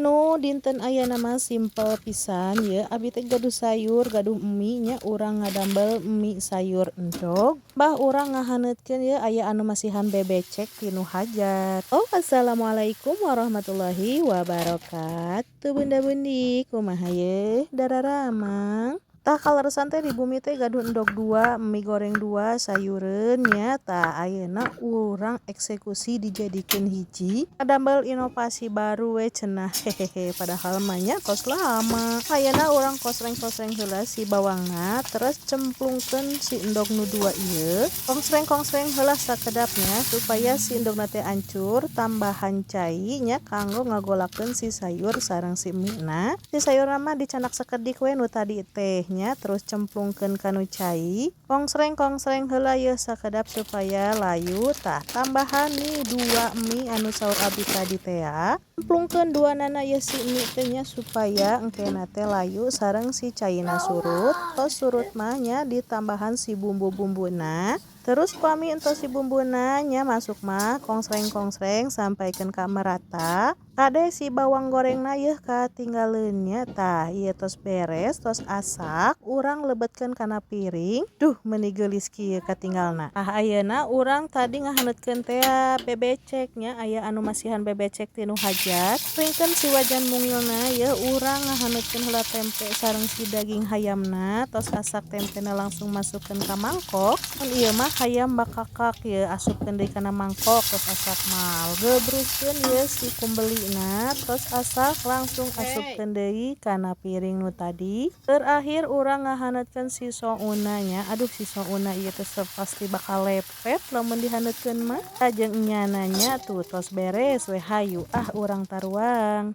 Nu dinten ayeuna mah simple pisan ye, abi teh gaduh sayur, gaduh mie nya, urang ngadamel mie sayur endog. Bah, urang ngahaneutkeun ye, aya anu masihan bebecek ti nu hajat. Oh, assalamualaikum warahmatullahi wabarakatuh, Bunda Bundi, kumaha ye, dararamang? Tah, kaleresan teh di bumi teh gaduh endog dua, mie goreng dua, sayureun nya. Tah, ayeuna urang eksekusi dijadikeun hiji. Ngadamel inovasi baru we cenah, hehehe, padahal mah nya tos lama. Ayeuna urang kosreng-kosreng heula si bawangna, terus cemplungkeun si endog nu dua ieu. Kongsreng-kongsreng heula sakedap nya, supaya si endogna teh ancur, tambahan cai nya kanggo ngagolakeun si sayur sareng si mie na. Si sayurna mah dicandak sakedik we nu tadi teh nya, terus cemplungkeun kanu cai. Kongsreng-kongsreng heula yeuh sakedap supaya layu. Tah, tambahan nih dua mie anu saur abdi tadi tea. Cemplungkeun duanana yeuh si mie teh nya, supaya engkena teh layu sareng si caina surut. Tos surut mah nya ditambahan si bumbu-bumbuna. Terus pami entos si bumbuna nya masuk mah, kongsreng-kongsreng sampaikeun ka merata. Kade si bawang gorengna yeuh katinggaleun nya. Tah, ieu tos beres, tos asak, urang lebetkeun kana piring. Duh, meuni geulis kieu katinggalna. Tah, ayeuna urang tadi ngahaneutkeun tea bebecek nya, aya anu masihan bebecek ti nu hajat. Ringkeun si wajan mungilna yeuh, urang ngahaneutkeun heula tempe sareng si daging hayamna. Tos asak tempena, langsung masukkeun ka mangkok. Mun ieu mah hayam bakakak ye, asupkeun deui kana mangkok. Tos asak mah gebruskeun ye si kumbelina, tos asak langsung asupkeun deui kana piring nu tadi. Terakhir urang ngahaneutkeun si souna nya. Aduh, si souna ieu teh pasti bakal lepet lamun dihaneutkeun mah. Jeung enyana nya. Tuh, tos beres we, hayu ah urang taruang.